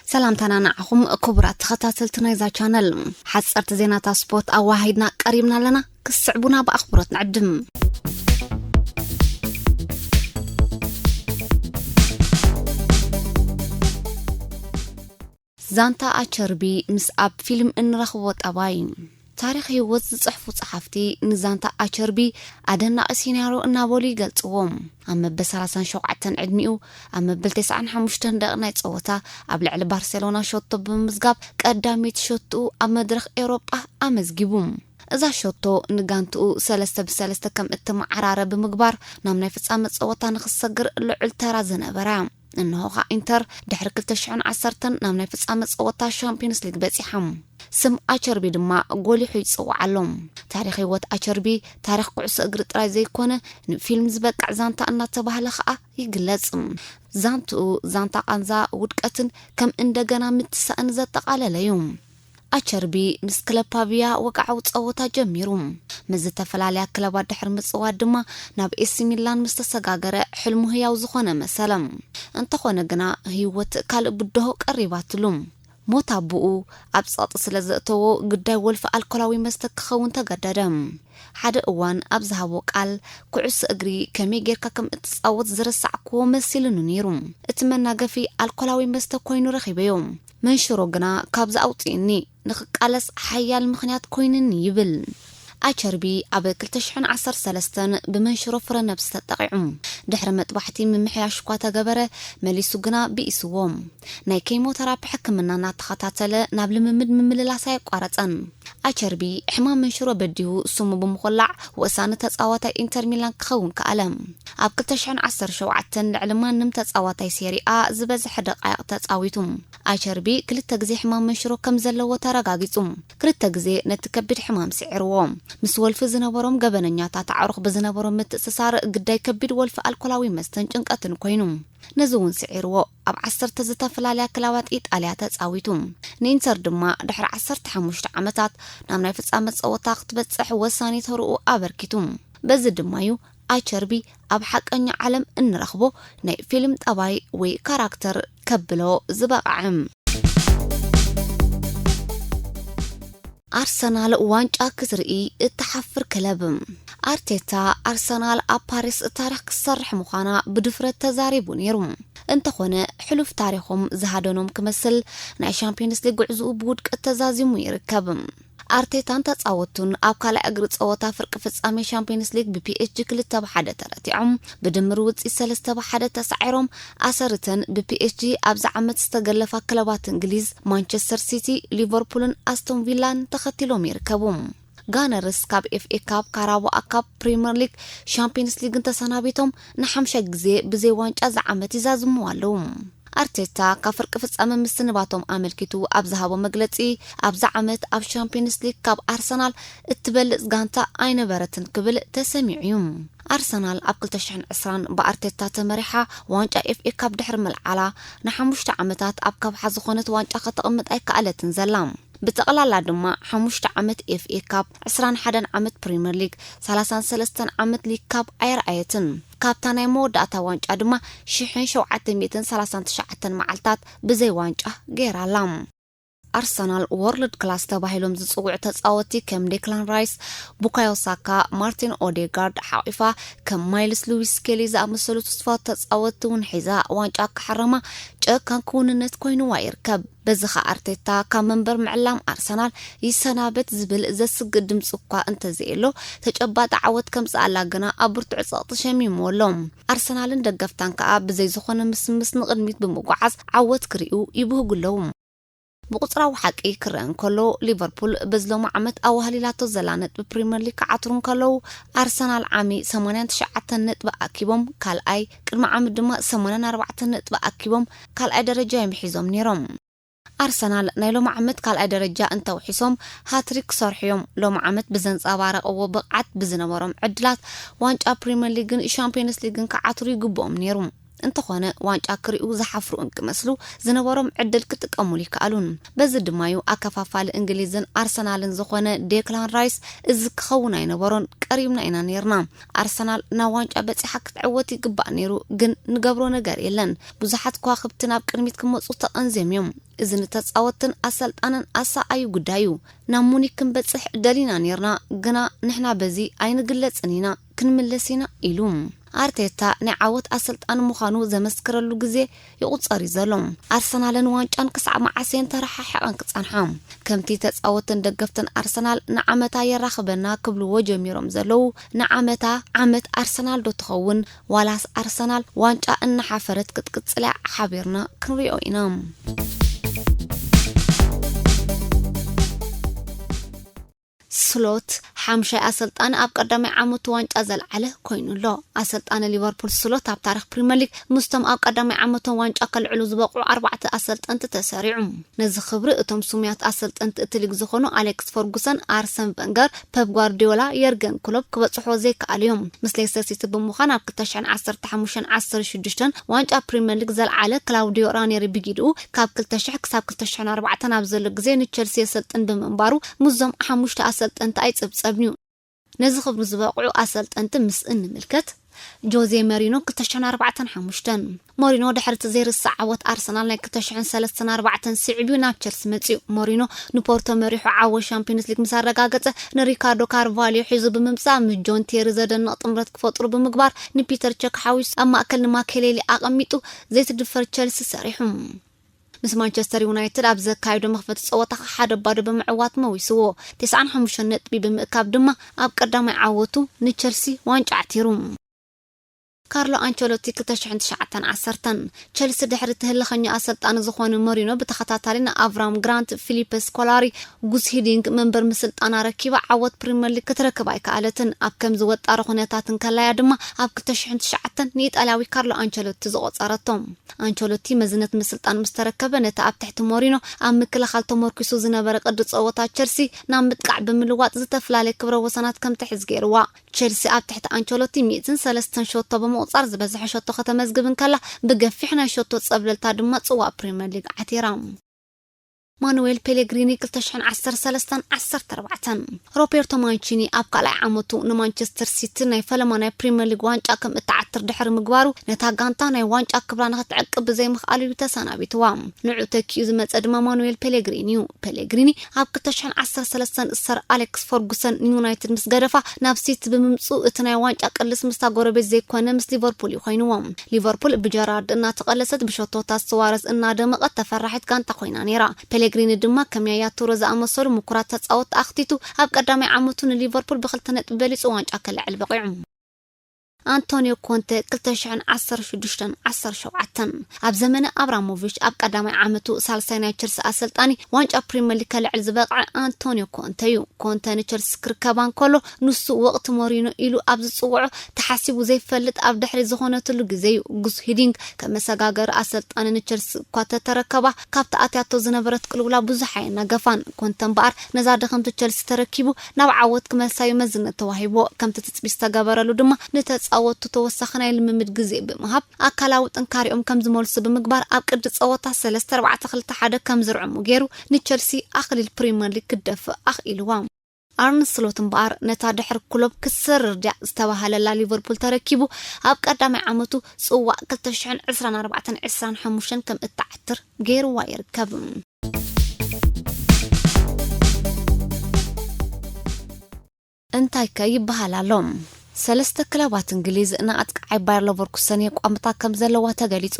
ሰላምታና ንዓኹም ክቡራት ተኸታተልቲ ናይዛ ቻነል። ሓጸርቲ ዜናታት ስፖርት ኣዋሃሂድና ቀሪብና ኣለና። ክስዕቡና ብኣኽብሮት ንዕድም። ዛንታ ኣቸርቢ ምስ ኣብ ፊልም እንረኽቦ ጠባይ። ታሪኽ ህይወት ዝጽሕፉ ጸሓፍቲ ንዛንታ ኣቸርቢ ኣደናቒ ሲናርዮ እናበሉ ይገልጽዎ። ኣብ መበል ሰላሳን ሸውዓተን ዕድሚኡ፣ ኣብ መበል ተስዓን ሓሙሽተን ደቂ ናይ ጸወታ ኣብ ልዕሊ ባርሴሎና ሸቶ ብምምዝጋብ ቀዳመይቲ ሸቶኡ ኣብ መድረኽ ኤውሮጳ ኣመዝጊቡ። እዛ ሸቶ ንጋንትኡ ሰለስተ ብሰለስተ ከም እትመዓራረ ብምግባር ናብ ናይ ፍጻመ ጸወታ ንኽሰግር ልዑል ተራ ዝነበራ። እንሆ ኸኣ ኢንተር ድሕሪ ክልተ ሽሕን ዓሰርተን ናብ ናይ ፍጻመ ጸወታ ሻምፒዮንስ ሊግ በጺሓ። ስም ኣቸርቢ ድማ ጎሊሑ ይጽዋዕ ኣሎ። ታሪኽ ህይወት ኣቸርቢ ታሪኽ ኩዕሶ እግሪ ጥራይ ዘይኮነ ንፊልም ዝበቅዕ ዛንታ እናተባህለ ኸኣ ይግለጽ። ዛንትኡ ዛንታ ቃንዛ ውድቀትን ከም እንደገና ምትሳእን ዘጠቓለለ እዩ። ኣቸርቢ ምስ ክለብ ፓቪያ ወግዓዊ ጸወታ ጀሚሩ። ምስ ዝተፈላለያ ክለባት ድሕሪ ምጽዋት ድማ ናብ ኤሲ ሚላን ምስ ተሰጋገረ ሕልሙ ህያው ዝኾነ መሰለ። እንተኾነ ግና ህይወት ካልእ ብድሆ ቀሪባትሉ። ሞት ኣቦኡ ኣብ ጸቕጢ ስለ ዘእተዎ ግዳይ ወልፊ ኣልኮላዊ መስተ ክኸውን ተገደደ። ሓደ እዋን ኣብ ዝሃቦ ቃል፣ ኩዕሶ እግሪ ከመይ ጌርካ ከም እትጻወት ዝረሳዕክዎ መሲሉኒ ነይሩ። እቲ መናገፊ ኣልኮላዊ መስተ ኮይኑ ረኺበዮ። መንሽሮ ግና ካብዚ ኣውጺእኒ፣ ንኽቃለስ ሓያል ምኽንያት ኮይንኒ ይብል። ኣቸርቢ ኣብ ክልተ ሽሕን ዓሰርተ ሰለስተን ብመንሽሮ ፍረ ነብሲ ተጠቒዑ። ድሕሪ መጥባሕቲ ምምሕያሽ እኳ ተገበረ፣ መሊሱ ግና ብኢስዎ። ናይ ኬሞተራፒ ሕክምና እናተኸታተለ ናብ ልምምድ ምምልላስ ኣየቋረጸን። ኣቸርቢ ሕማም መንሽሮ በዲሁ ስሙ ብምኹላዕ ወሳኒ ተጻዋታይ ኢንተር ሚላን ክኸውን ከኣለ። ኣብ ክልተ ሽሕን ዓሰርተ ሸውዓተን ልዕሊ ማንም ተጻዋታይ ሴሪኣ ዝበዝሐ ደቃይቕ ተጻዊቱ። ኣቸርቢ ክልተ ግዜ ሕማም መንሽሮ ከም ዘለዎ ተረጋጊጹ። ክልተ ግዜ ነቲ ከቢድ ሕማም ስዒርዎ። ምስ ወልፊ ዝነበሮም ገበነኛታት ኣዕሩኽ ብዝነበሮም ምትእስሳር ግዳይ ከቢድ ወልፊ ኣልኮላዊ መስተን ጭንቀትን ኮይኑ። ነዚ እውን ስዒርዎ ኣብ ዓሰርተ ዝተፈላለያ ክለባት ኢጣልያ ተጻዊቱ። ንኢንተር ድማ ድሕሪ ዓሰርተ ሓሙሽተ ዓመታት ናብ ናይ ፍጻመ ጸወታ ክትበጽሕ ወሳኒ ተርኡ ኣበርኪቱ። በዚ ድማ እዩ ኣቸርቢ ኣብ ሓቀኛ ዓለም እንረኽቦ ናይ ፊልም ጠባይ ወይ ካራክተር ከብሎ ዝበቕዐ። ኣርሰናል ዋንጫ ክትርኢ እትሓፍር ክለብ። ኣርቴታ ኣርሰናል ኣብ ፓሪስ ታሪኽ ክትሰርሕ ምዃና ብድፍረት ተዛሪቡ ነይሩ። እንተኾነ፣ ሕሉፍ ታሪኾም ዝሃደኖም ክመስል ናይ ሻምፒዮንስ ሊግ ጉዕዝኡ ብውድቀት ተዛዚሙ ይርከብ። ኣርቴታን ተጻወቱን ኣብ ካልኣይ እግሪ ጸወታ ፍርቂ ፍጻሜ ሻምፒዮንስ ሊግ ብፒኤስጂ ክልተ ብሓደ ተረቲዖም፣ ብድምር ውጽኢት ሰለስተ ብሓደ ተሳዒሮም። ኣሰርተን ብፒኤስጂ ኣብዚ ዓመት ዝተገለፋ ክለባት እንግሊዝ ማንቸስተር ሲቲ፣ ሊቨርፑልን ኣስቶን ቪላን ተኸቲሎም ይርከቡ። ጋነርስ ካብ ኤፍኤ ካፕ፣ ካራባኦ ካፕ፣ ፕሪምየር ሊግ፣ ሻምፒዮንስ ሊግን ተሰናቢቶም ንሓምሻይ ግዜ ብዘይ ዋንጫ እዚ ዓመት ይዛዝሙ ኣለዉ። ኣርቴታ ካብ ፍርቂ ፍጻመ ምስንባቶም ኣመልኪቱ ኣብ ዝሃቦ መግለጺ፣ ኣብዛ ዓመት ኣብ ሻምፒዮንስ ሊግ ካብ ኣርሰናል እትበልጽ ጋንታ ኣይነበረትን ክብል ተሰሚዑ እዩ። ኣርሰናል ኣብ ክልተ ሽሕን ዕስራን ብኣርቴታ ተመሪሓ ዋንጫ ኤፍኤ ካፕ ድሕሪ ምልዓላ፣ ንሓሙሽተ ዓመታት ኣብ ከብሓ ዝኾነት ዋንጫ ከተቕምጥ ኣይከኣለትን ዘላ። ብጠቕላላ ድማ ሓሙሽተ ዓመት ኤፍኤ ካፕ፣ ዕስራን ሓደን ዓመት ፕሪምየር ሊግ፣ ሰላሳን ሰለስተን ዓመት ሊግ ካፕ ኣየርኣየትን። ካብታ ናይ መወዳእታ ዋንጫ ድማ ሽሕን ሸውዓተ ሚእትን ሰላሳን ትሽዓተን መዓልታት ብዘይ ዋንጫ ገይራ ኣላ። ኣርሰናል ወርልድ ክላስ ተባሂሎም ዝጽውዑ ተጻወትቲ ከም ዴክላን ራይስ፣ ቡካዮ ሳካ፣ ማርቲን ኦዴጋርድ ሓቒፋ ከም ማይልስ ሉዊስ ስኬሊ ዝኣመሰሉ ተስፋ ተጻወትቲ እውን ሒዛ ዋንጫ ክሓረማ ጨካን ክውንነት ኮይንዋ ይርከብ። በዚ ኸኣ ኣርቴታ ካብ መንበር ምዕላም ኣርሰናል ይሰናበት ዝብል ዘስግእ ድምጺ እኳ እንተዘየሎ፣ ተጨባጢ ዓወት ከምጽኣላ ግና ኣብ ብርቱዕ ጸቕጢ ሸሚምዎ ኣሎ። ኣርሰናልን ደገፍታን ከኣ ብዘይ ዝኾነ ምስምስ ንቕድሚት ብምጓዓዝ ዓወት ክርእዩ ይብህጉ ኣለዉ። ብቁጽራዊ ሓቂ ክረአ እንከሎ፣ ሊቨርፑል በዚ ሎሚ ዓመት ኣዋህሊላቶ ዘላ ነጥቢ ፕሪምየር ሊግ ክዓትሩ እንከለዉ፣ ኣርሰናል ዓሚ ሰማንያን ትሽዓተን ነጥቢ ኣኪቦም ካልኣይ፣ ቅድሚ ዓሚ ድማ ሰማንያን ኣርባዕተን ነጥቢ ኣኪቦም ካልኣይ ደረጃ እዮም ሒዞም ነይሮም። ኣርሰናል ናይ ሎሚ ዓመት ካልኣይ ደረጃ እንተውሒሶም፣ ሃትሪክ ክሰርሑ እዮም። ሎሚ ዓመት ብዘንጸባረቕዎ ብቕዓት ብዝነበሮም ዕድላት ዋንጫ ፕሪምየር ሊግን ሻምፒዮንስ ሊግን ክዓትሩ ይግብኦም ነይሩ። እንተኾነ ዋንጫ ክሪኡ ዝሓፍሩ እንክመስሉ ዝነበሮም ዕድል ክጥቀሙሉ ይከኣሉን። በዚ ድማዩ ኣከፋፋሊ እንግሊዝን ኣርሰናልን ዝኾነ ዴክላን ራይስ እዚ ክኸውን ኣይነበሮን፣ ቀሪብና ኢና ነይርና። ኣርሰናል ናብ ዋንጫ በጺሓ ክትዕወት ይግባእ ነይሩ፣ ግን ንገብሮ ነገር የለን። ብዙሓት ከዋኽብቲ ናብ ቅድሚት ክመጹ ተቐንዝዮም እዮም። እዚ ንተጻወትን ኣሰልጣንን ኣሳኣዩ ጉዳይ እዩ። ናብ ሙኒክ ክንበጽሕ ደሊና ነይርና፣ ግና ንሕና በዚ ኣይንግለጽን ኢና፣ ክንምለስ ኢና ኢሉ። ኣርቴታ ናይ ዓወት ኣሰልጣኒ ምዃኑ ዘመስክረሉ ግዜ ይቑጸር እዩ ዘሎ። ኣርሰናልን ዋንጫን ክሳዕ መዓስ እየን ተረሓሒቐን ክጸንሓ? ከምቲ ተጻወትን ደገፍትን ኣርሰናል ንዓመታ የራኽበና ክብልዎ ጀሚሮም ዘለዉ፣ ንዓመታ ዓመት ኣርሰናል ዶ ትኸውን? ዋላስ ኣርሰናል ዋንጫ እናሓፈረት ክትቅጽል እያ? ሓቢርና ክንሪኦ ኢና። ስሎት ሓምሻይ ኣሰልጣኒ ኣብ ቀዳማይ ዓመቱ ዋንጫ ዘልዓለ ኮይኑ ኣሎ። ኣሰልጣኒ ሊቨርፑል ስሎት ኣብ ታሪኽ ፕሪምየር ሊግ ምስቶም ኣብ ቀዳማይ ዓመቶም ዋንጫ ከልዕሉ ዝበቕዑ ኣርባዕተ ኣሰልጠንቲ ተሰሪዑ። ነዚ ክብሪ እቶም ስሙያት ኣሰልጠንቲ እቲ ሊግ ዝኾኑ ኣሌክስ ፈርጉሰን፣ ኣርሰን ቨንገር፣ ፐፕ ጓርዲዮላ፣ የርገን ክሎፕ ክበጽሖ ዘይከኣሉ እዮም። ምስ ሌስተር ሲቲ ብምዃን ኣብ ክልተ ሽሕን ዓሰርተ ሓሙሽተን ዓሰርተ ሽዱሽተን ዋንጫ ፕሪምየር ሊግ ዘልዓለ ክላውዲዮ ራኔሪ ብጊድኡ ካብ ክልተ ሽሕ ክሳብ ክልተ ሽሕን ኣርባዕተን ኣብ ዘሎ ግዜ ንቸልሲ የሰልጥን ብምንባሩ ምስዞም ሓሙሽተ ኣሰልጠንቲ ኣይጽብጸብን እዩ። ነዚ ክብሪ ዝበቕዑ ኣሰልጠንቲ ምስ እንምልከት፣ ጆዜ መሪኖ ክልተ ሽሕን ኣርባዕተን ሓሙሽተን። ሞሪኖ ድሕሪ እቲ ዘይርሳዕ ዓወት ኣርሰናል ናይ ክልተ ሽሕን ሰለስተን ኣርባዕተን ስዒቡ ናብ ቸልሲ መጺኡ። ሞሪኖ ንፖርቶ መሪሑ ዓወት ሻምፒዮንስ ሊግ ምስ ኣረጋገጸ፣ ንሪካርዶ ካርቫልዮ ሒዙ ብምምጻእ ምስ ጆን ቴሪ ዘደንቕ ጥምረት ክፈጥሩ ብምግባር ንፒተር ቸክ ሓዊሱ ኣብ ማእከል ንማኬሌሊ ኣቐሚጡ ዘይትድፈር ቸልሲ ሰሪሑ። ምስ ማንቸስተር ዩናይትድ ኣብ ዘካየዶ መኽፈቲ ጸወታ ሓደ ባዶ ብምዕዋት መዊስዎ። ተስዓን ሓሙሽተን ነጥቢ ብምእካብ ድማ ኣብ ቀዳማይ ዓወቱ ንቸልሲ ዋንጫ ዓቲሩ። ካርሎ ኣንቸሎቲ ክልተ ሽሕን ትሽዓተን ዓሰርተን። ቸልሲ ድሕሪ እቲ ህልኸኛ ኣሰልጣኒ ዝኾነ ሞሪኖ ብተኸታታሊ ንኣቭራም ግራንት፣ ፊሊፐ ስኮላሪ፣ ጉስ ሂዲንግ መንበር ምስልጣና ረኪባ ዓወት ፕሪምየር ሊግ ክትረክብ ኣይከኣለትን። ኣብ ከምዚ ወጣሪ ኩነታት እንከላያ ድማ ኣብ ክልተ ሽሕን ትሽዓተን ንኢጣልያዊ ካርሎ ኣንቸሎቲ ዝቖጸረቶ። ኣንቸሎቲ መዝነት ምስልጣን ምስ ተረከበ፣ ነቲ ኣብ ትሕቲ ሞሪኖ ኣብ ምክልኻል ተመርኲሱ ዝነበረ ቅዲ ጸወታ ቸልሲ ናብ ምጥቃዕ ብምልዋጥ ዝተፈላለየ ክብረ ወሰናት ከም ትሕዝ ገይርዋ። ቸልሲ ኣብ ትሕቲ ኣንቸሎቲ ሚእትን ሰለስተን ሸቶ ብምቑጻር ዝበዝሐ ሸቶ ከተመዝግብ እንከላ፣ ብገፊሕ ናይ ሸቶ ጸብለልታ ድማ ጽዋእ ፕሪምየር ሊግ ዓቲራ። ማኑዌል ፔሌግሪኒ ክልተ ሽሕን ዓሰርተ ሰለስተን ዓሰርተ ኣርባዕተን። ሮቤርቶ ማንቺኒ ኣብ ካልኣይ ዓመቱ ንማንቸስተር ሲቲ ናይ ፈለማ ናይ ፕሪምየር ሊግ ዋንጫ ከም እትዓትር ድሕሪ ምግባሩ፣ ነታ ጋንታ ናይ ዋንጫ ክብራ ንኽትዕቅብ ብዘይምኽኣሉ እዩ ተሰናቢትዋ። ንዑ ተኪኡ ዝመጸ ድማ ማኑዌል ፔሌግሪኒ እዩ። ፔሌግሪኒ ኣብ ክልተ ሽሕን ዓሰርተ ሰለስተን ሰር ኣሌክስ ፈርጉሰን ንዩናይትድ ምስ ገደፋ ናብ ሲቲ ብምምጽኡ፣ እቲ ናይ ዋንጫ ቅልስ ምስታ ጎረቤት ዘይኮነ ምስ ሊቨርፑል እዩ ኮይንዎ። ሊቨርፑል ብጀራርድ እናተቐለሰት ብሸቶታት ስዋረዝ እናደመቐት ተፈራሒት ጋንታ ኮይና ነይራ። ፔሌግሪኒ ድማ ከም ያያ ቱረ ዝኣመሰሉ ምኩራት ተጻወትቲ ኣኽቲቱ ኣብ ቀዳማይ ዓመቱ ንሊቨርፑል ብክልተ ነጥቢ በሊጹ ዋንጫ ከልዕል በቒዑ። ኣንቶኒዮ ኮንተ ክልተ ሽሕን ዓሰርተ ሽዱሽተን ዓሰርተ ሸውዓተን። ኣብ ዘመነ ኣብራሞቪች ኣብ ቀዳማይ ዓመቱ ሳልሳይ ናይ ቸልሲ ኣሰልጣኒ ዋንጫ ፕሪምየር ሊግ ከልዕል ዝበቕዐ ኣንቶኒዮ ኮንተ እዩ። ኮንተ ንቸልሲ ክርከባ እንከሎ፣ ንሱ ወቕቲ ሞሪኖ ኢሉ ኣብ ዝጽውዖ ተሓሲቡ ዘይፈልጥ ኣብ ድሕሪት ዝኾነትሉ ግዜ እዩ። ጉስ ሂዲንግ ከም መሰጋገሪ ኣሰልጣኒ ንቸልሲ እኳ ተተረከባ፣ ካብቲ ኣትያቶ ዝነበረት ቅልውላ ብዙሕ ኣየናገፋን። ኮንተ እምበኣር ነዛ ድኽምቲ ቸልሲ ተረኪቡ ናብ ዓወት ክመልሳዩ መዝነት ተዋሂብዎ። ከምቲ ትጽቢት ዝተገበረሉ ድማ ንተጻወትቱ ተወሳኺ ናይ ልምምድ ግዜ ብምሃብ ኣካላዊ ጥንካሬኦም ከም ዝመልሱ ብምግባር ኣብ ቅዲ ጸወታ ሰለስተ ኣርባዕተ ክልተ ሓደ ከም ዝርዕሙ ገይሩ ንቸልሲ ኣኽሊል ፕሪምየር ሊግ ክትደፍእ ኣኽኢልዋ። ኣርነ ስሎት እምበኣር ነታ ድሕሪ ክሎፕ ክትሰርር ድያ ዝተባህለላ ሊቨርፑል ተረኪቡ ኣብ ቀዳማይ ዓመቱ ጽዋእ ክልተ ሽሕን ዕስራን ኣርባዕተን ዕስራን ሓሙሽተን ከም እትዓትር ገይርዋ ይርከብ። እንታይ ከ ይበሃል ኣሎ? ሰለስተ ክለባት እንግሊዝ ንኣጥቃዓይ ባየር ለቨርኩሰን የቋምታ ከም ዘለዋ ተገሊጹ።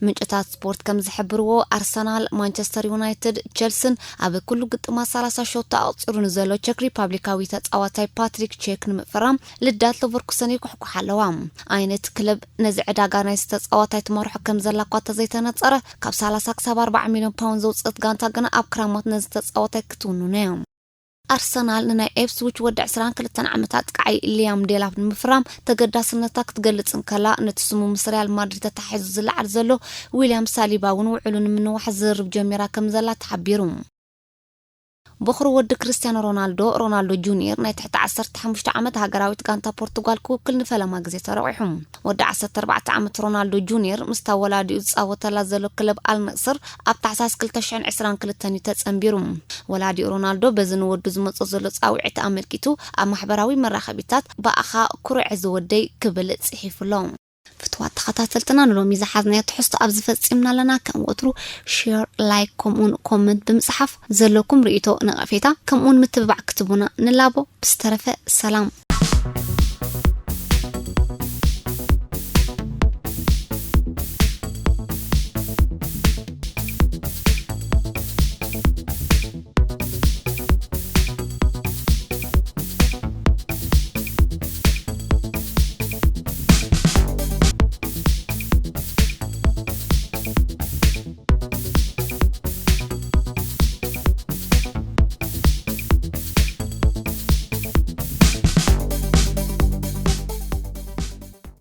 ምንጭታት ስፖርት ከም ዝሕብርዎ፣ ኣርሰናል፣ ማንቸስተር ዩናይትድ፣ ቸልስን ኣብ ኩሉ ግጥማት ሰላሳ ሸቶ ኣቑጺሩ ንዘሎ ቸክ ሪፓብሊካዊ ተጻዋታይ ፓትሪክ ቼክ ንምፍራም ልዳት ለቨርኩሰን ይኩሕኩሓ ኣለዋ። ኣይ፣ ነቲ ክለብ ነዚ ዕዳጋ ናይዚ ተጻዋታይ ትመርሖ ከም ዘላ እኳ እንተዘይተነጸረ፣ ካብ ሰላሳ ክሳብ ኣርባዓ ሚልዮን ፓውንድ ዘውጽእት ጋንታ ግና ኣብ ክራማት ነዚ ተጻዋታይ ክትውንኖ እያ። ኣርሰናል ንናይ ኤፕስዊች ወዲ ዕስራን ክልተን ዓመት ኣጥቃዓይ ሊያም ዴላፕ ንምፍራም ተገዳስነታ ክትገልጽ እንከላ፣ ነቲ ስሙ ምስ ሪያል ማድሪድ ተታሒዙ ዝለዓል ዘሎ ዊልያም ሳሊባ እውን ውዕሉ ንምንዋሕ ዝርርብ ጀሚራ ከም ዘላ ተሓቢሩ። በኹሪ ወዲ ክርስቲያኖ ሮናልዶ፣ ሮናልዶ ጁኒየር፣ ናይ ትሕቲ ዓሰርተ ሓሙሽተ ዓመት ሃገራዊት ጋንታ ፖርቱጋል ክውክል ንፈለማ ግዜ ተረቑሑ። ወዲ ዓሰርተ ኣርባዕተ ዓመት ሮናልዶ ጁኒየር ምስታ ወላዲኡ ዝጻወተላ ዘሎ ክለብ ኣልነስር ኣብ ታሕሳስ ክልተ ሽሕን ዕስራን ክልተን እዩ ተጸንቢሩ። ወላዲኡ ሮናልዶ በዚ ንወዱ ዝመጾ ዘሎ ጻውዒት ኣመልኪቱ ኣብ ማሕበራዊ መራኸቢታት "ብኣኻ ኩርዕ ዝወደይ" ክብል ጽሒፉ ኣሎ። ፍትዋት ተኸታተልትና፣ ንሎሚ ዝሓዝናዮ ትሕዝቶ ኣብዚ ፈጺምና ኣለና። ከም ወትሩ ሼር፣ ላይክ ከምኡውን ኮመንት ብምጽሓፍ ዘለኩም ርእይቶ፣ ነቐፌታ ከምኡውን ምትብባዕ ክትቡና ንላቦ። ብዝተረፈ ሰላም።